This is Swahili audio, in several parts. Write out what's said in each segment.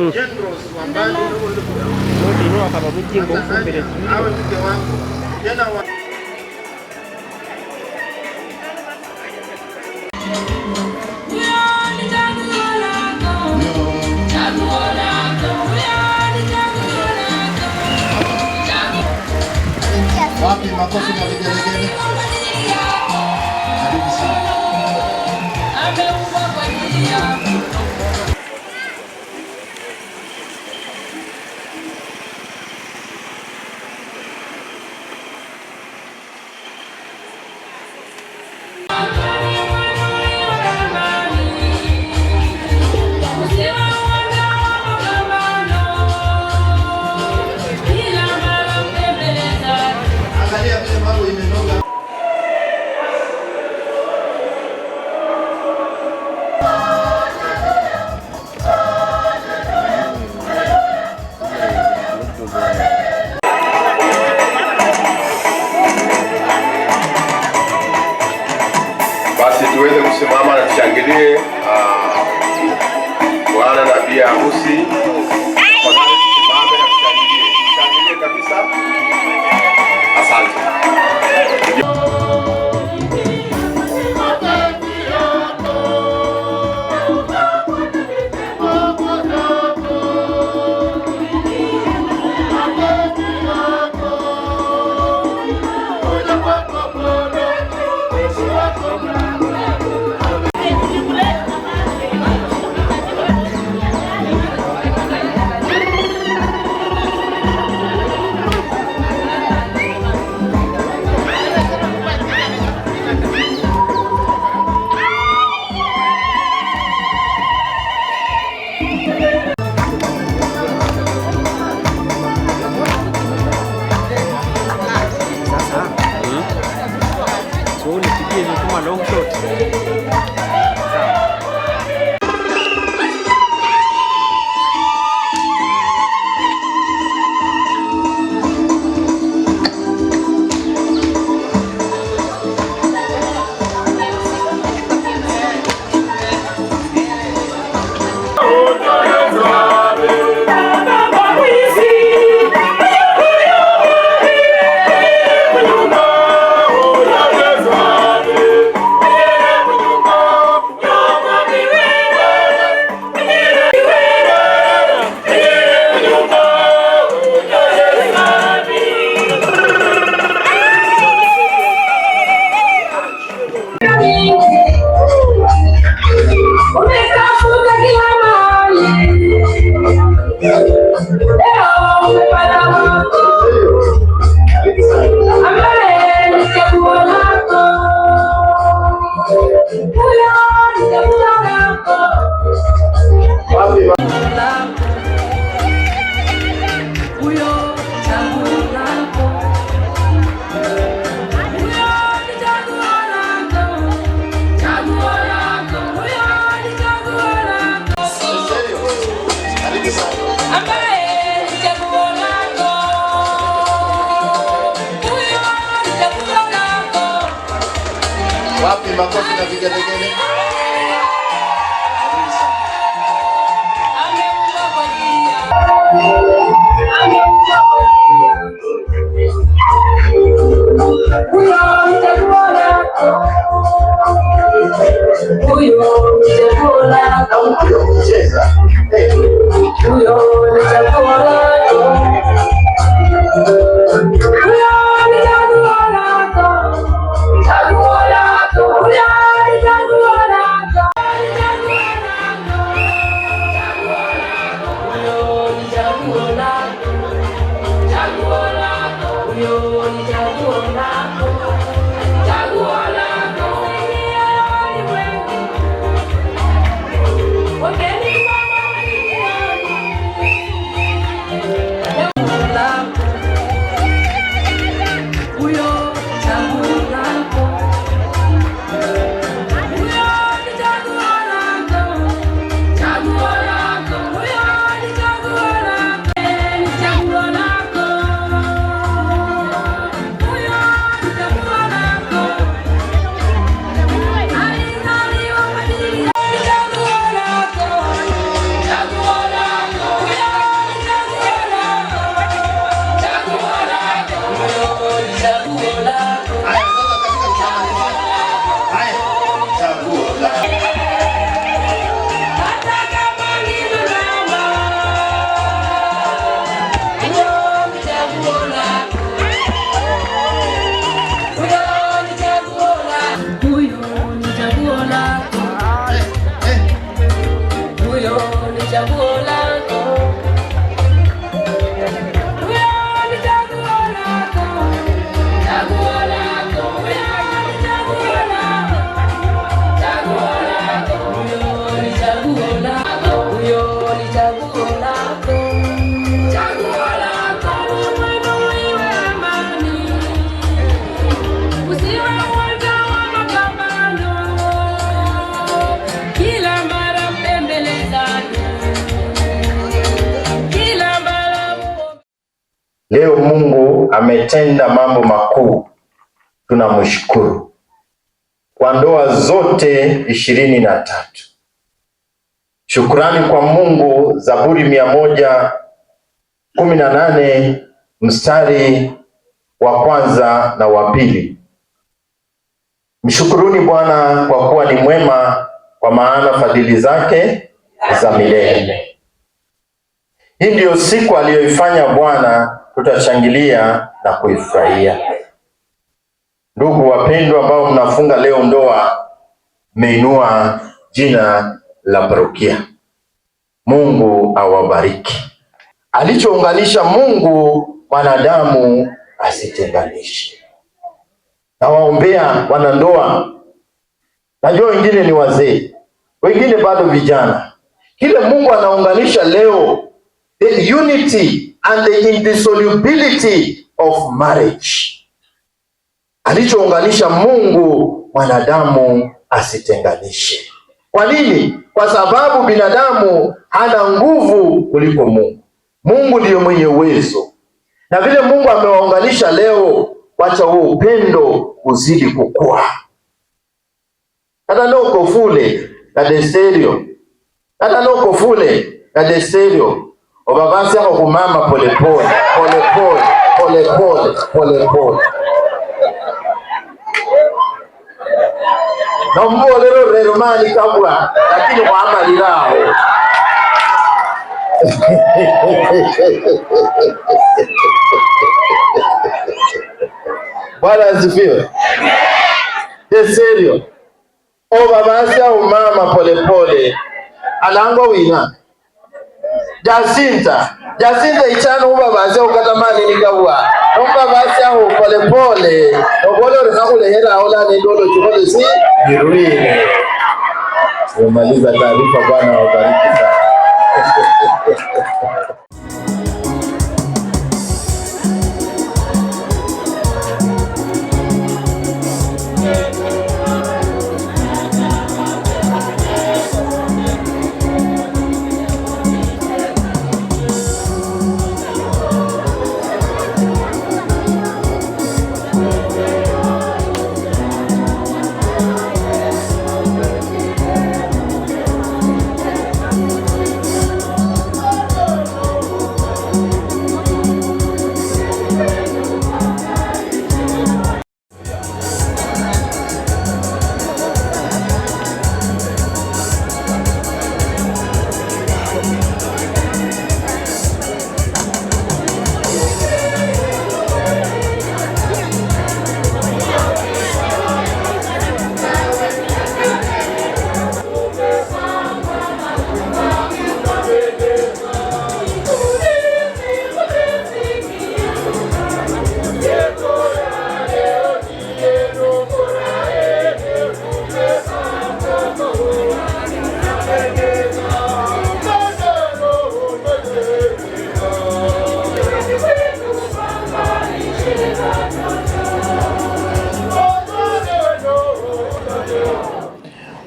Generals wa mbali. Nodino akaba bujingo ofumbire. Awe mke wangu tena wa. Wapi makofi na vigelegele? Karibu sana. Ameumbwa kwa ajili yako. Angalia vile mambo imenoga. Basi tuweze kusimama na tushangilie bwana na bi harusi. Tafadhali tusimame na tushangilie, tushangilie kabisa. Asante. Sasa so nipigie hizo kama long shot. Sawa. Umetafuta kila mahali, leo umepata wako ambaye ni chaguo lako, huyo ni chaguo lako. Wapi? Huyo chaguo lako, huyo ni chaguo lako, chaguo lako, huyo ni chaguo lako. Karibu sana. Ambaye ni chaguo lako, huyo ni chaguo lako. Wapi makofi na vigelegele? Karibu sana. Ameumbwa kwa ajili yako, ameumbwa kwa ajili yako. Huyo ni chaguo lako, huyo ni chaguo lako, Unajua kucheza. Hey. Huyo ni chaguo lako, huyo ni chaguo lako, chaguo lako, huyo ni chaguo lako, chaguo lako, chaguo lako, huyo ni chaguo lako, chaguo lako, huyo ni chaguo lako, chaguo lako. Ulimwengu wageni mama duniani. Hata kama ni mrama, huyo ni chaguo lako. Huyo ni chaguo lako. Huyo ni chaguo lako. Huyo ni chaguo lako. Huyo ni chaguo lako. Chaguo lako. Huyo ni chaguo lako. Chaguo lako. Huyo ni chaguo lako. Huyo ni chaguo lako. Chaguo lako. Mwenu iwe amani. Usiwe uwanja wa mapambano. Kila mara mbembelezane. Kila mara Leo Mungu ametenda mambo makuu, tunamshukuru kwa ndoa zote 23. Shukrani kwa Mungu. Zaburi 118 mstari wa kwanza na wa pili. Mshukuruni Bwana kwa kuwa ni mwema, kwa maana fadhili zake za milele. Hii ndiyo siku aliyoifanya Bwana, tutashangilia na kuifurahia. Ndugu wapendwa, ambao mnafunga leo ndoa, mmeinua jina la parokia. Mungu awabariki. Alichounganisha Mungu, mwanadamu asitenganishe. Nawaombea wanandoa, najua wengine ni wazee, wengine bado vijana. Kile Mungu anaunganisha leo, the unity and the indissolubility of marriage. Alichounganisha Mungu, mwanadamu asitenganishe. Kwa nini? Kwa sababu binadamu hana nguvu kuliko Mungu. Mungu ndiyo mwenye uwezo, na vile Mungu amewaunganisha leo, wacha huo upendo uzidi kukua. Kata nokofule na Desterio, kata nokofule na Desterio, obabasi ako kumama polepole polepole polepole polepole nombolero rero mani kabwa lakini kwamalirawo. Bwana asifiwe. Desterio obabasi au mama polepole alangwa wina Jacinta. Jacinta ichano ubabasi ukatamani nikabwa nombabasi aho polepole obolore kakulehera aola nendolo chukole si jirwile. Umaliza taarifa. Bwana wabariki sana.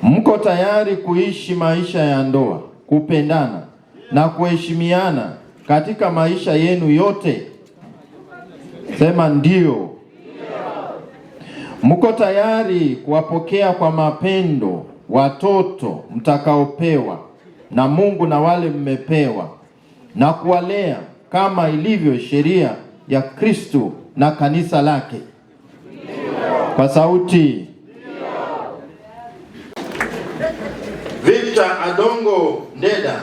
Mko tayari kuishi maisha ya ndoa, kupendana na kuheshimiana katika maisha yenu yote? Sema ndio. Mko tayari kuwapokea kwa mapendo watoto mtakaopewa na Mungu na wale mmepewa na kuwalea kama ilivyo sheria ya Kristo na kanisa lake? Kwa sauti. Victor Adongo Ndeda,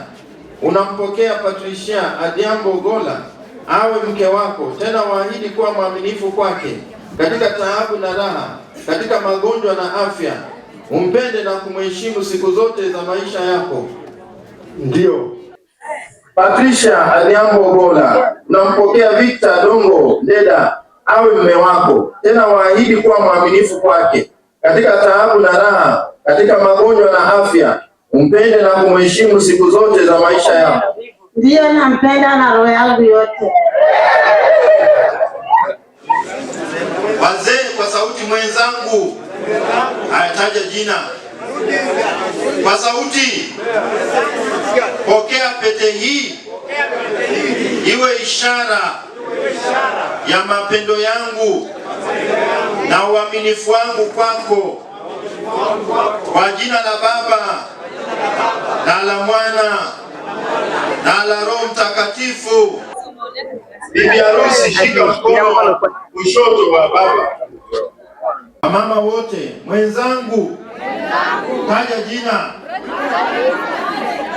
unampokea Patricia Adhiambo Gola awe mke wako, tena waahidi kuwa mwaminifu kwake katika taabu na raha, katika magonjwa na afya, umpende na kumheshimu siku zote za maisha yako? Ndio. Patricia Adhiambo Gola, unampokea Victor Adongo Ndeda awe mume wako, tena waahidi kuwa mwaminifu kwake katika taabu na raha, katika magonjwa na afya, umpende na kumheshimu siku zote za maisha yako? Ndiyo, nampenda na roho yangu yote. Wazee kwa sauti, mwenzangu. Haya, taja jina kwa sauti. Pokea pete hii iwe ishara ya mapendo yangu na uaminifu wangu kwako, kwa jina la Baba na la Mwana na la Roho Mtakatifu. Bibi harusi, shika mkono wa kushoto wa baba. Mama wote, mwenzangu, taja jina,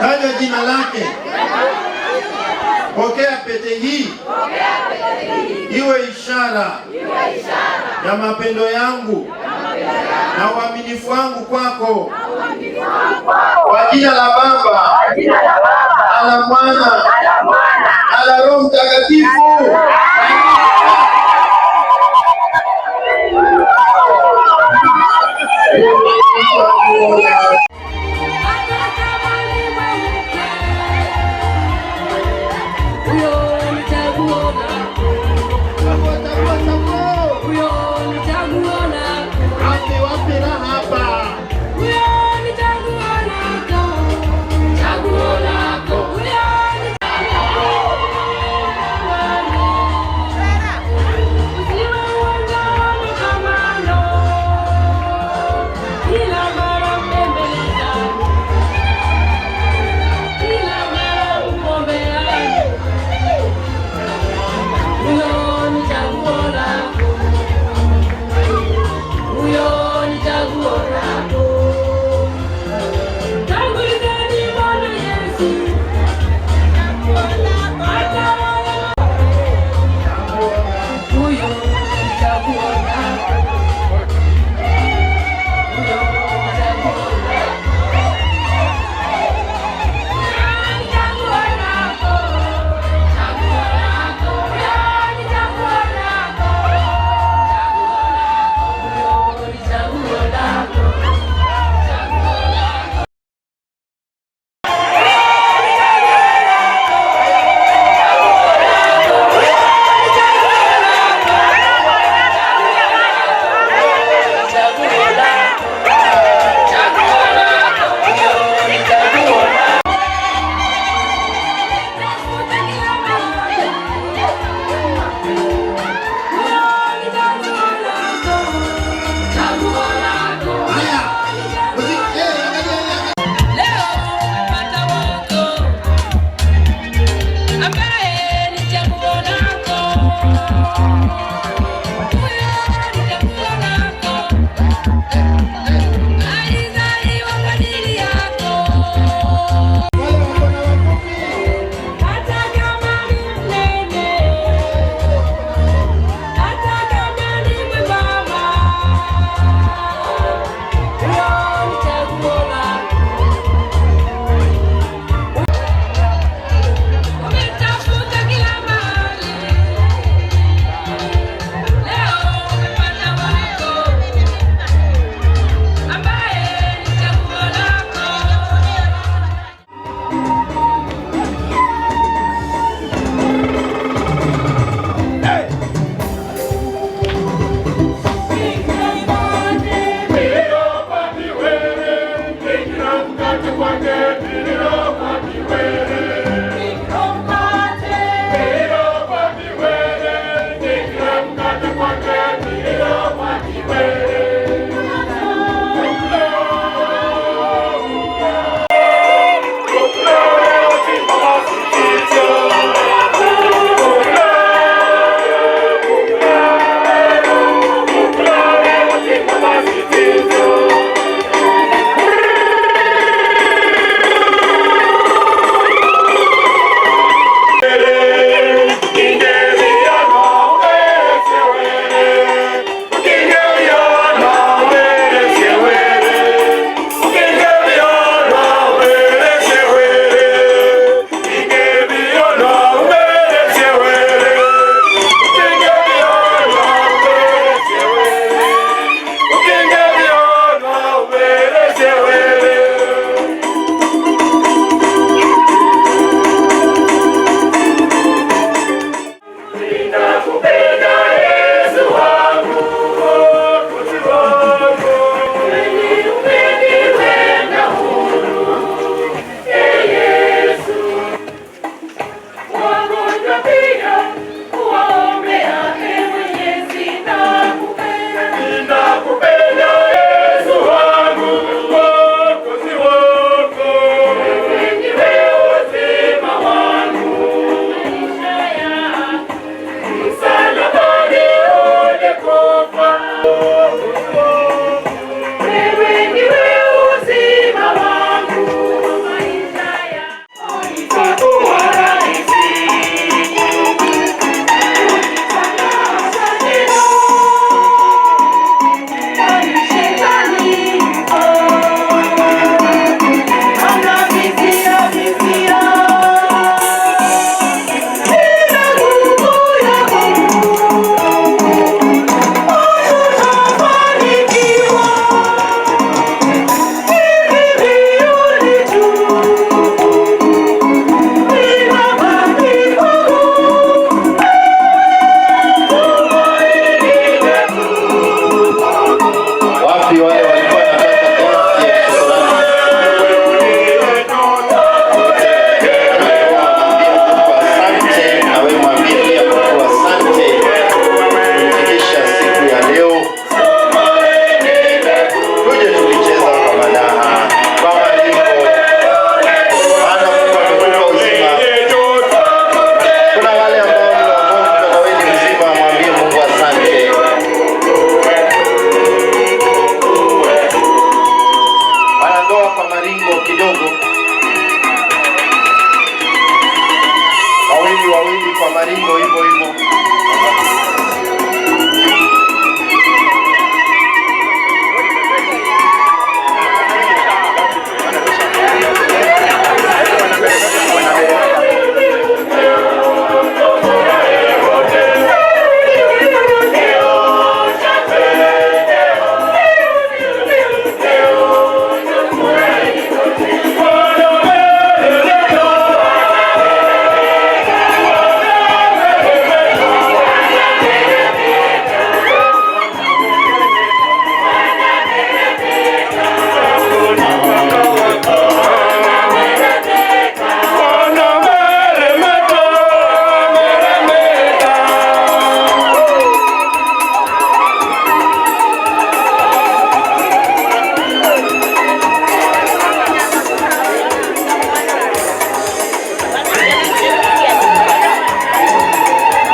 taja jina lake. Pokea pete hii iwe ishara ya mapendo yangu na uaminifu wangu kwako, kwa jina la Baba na la Mwana na la Roho Mtakatifu. kidogo. Wawili wawili kwa maringo hivyo hivyo.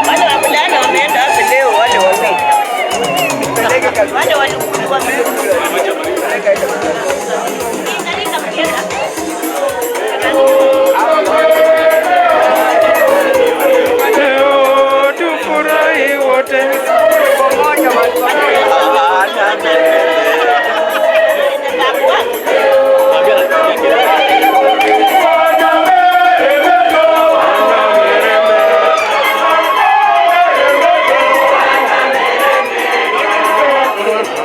Wale wavulana wameenda wapi leo? Wale wawili wale walikuwa Leo tufurahi wote.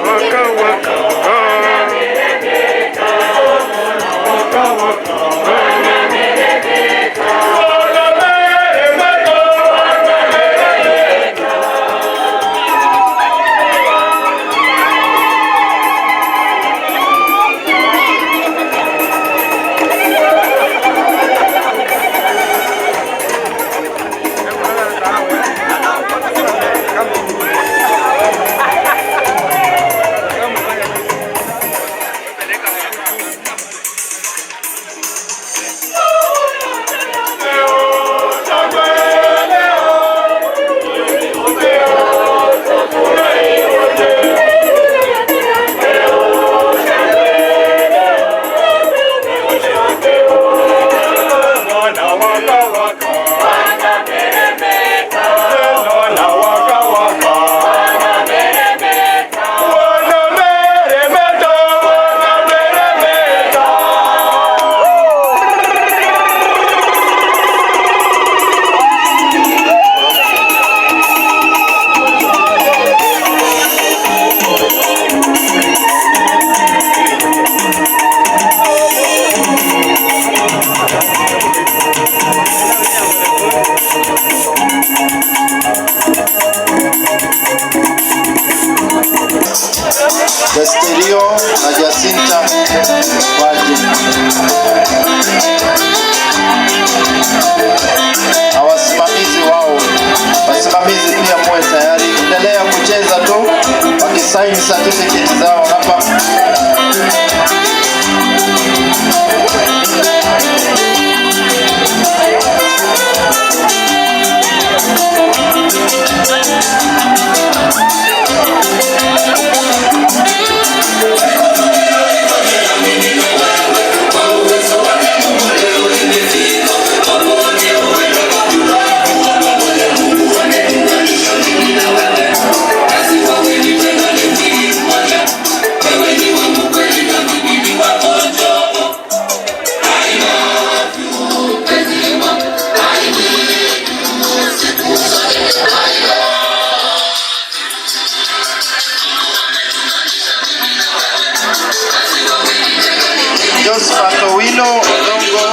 Waka waka. Waka waka. Desterio na Jacinta waje na wasimamizi wao. Wasimamizi pia muwe tayari, endelea kucheza tu wakisaini certificate zao hapa. Josephat Owino Odongo,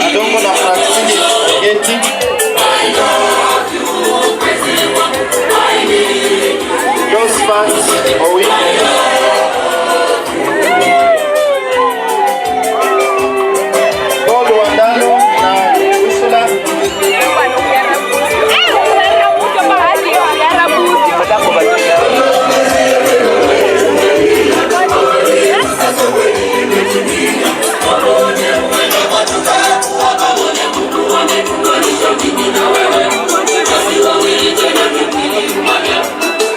Odongo na Francine Geti. Josephat Owino. Paul Wandalo na Ursula.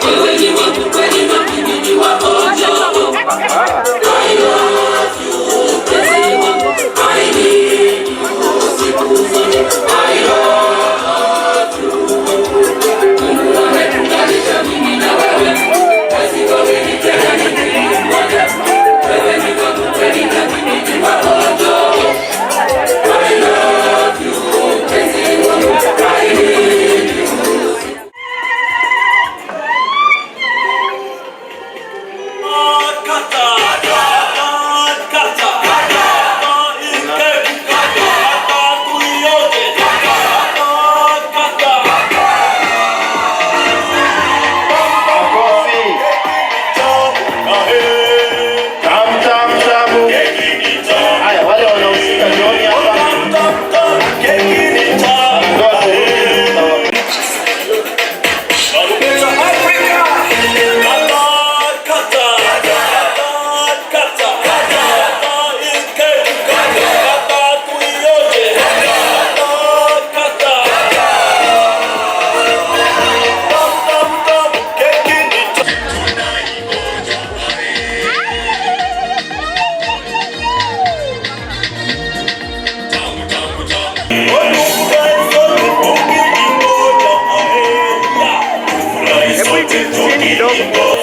Wewe ni wangu kweli na mimi Hebu chini kidogo.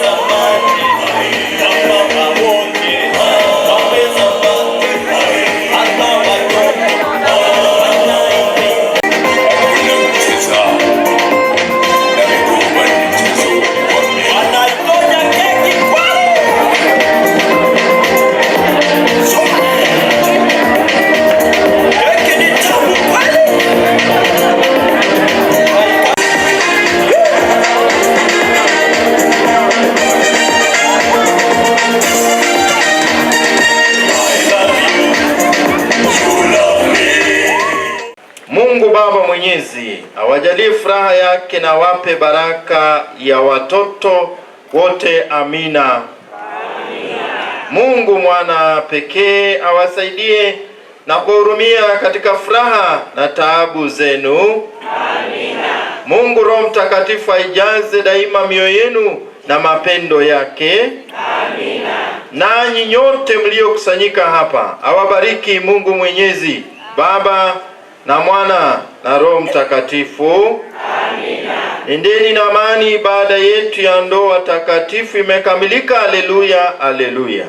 Mungu Baba Mwenyezi awajalie furaha yake na wape baraka ya watoto wote. Amina. Mungu Mwana pekee awasaidie na kuwahurumia katika furaha na taabu zenu. Mungu Roho Mtakatifu aijaze daima mioyo yenu na mapendo yake. Nanyi nyote mliokusanyika hapa, awabariki Mungu Mwenyezi, Baba na Mwana na Roho Mtakatifu. Nendeni na amani. Ibada yetu ya ndoa takatifu imekamilika. Aleluya, aleluya.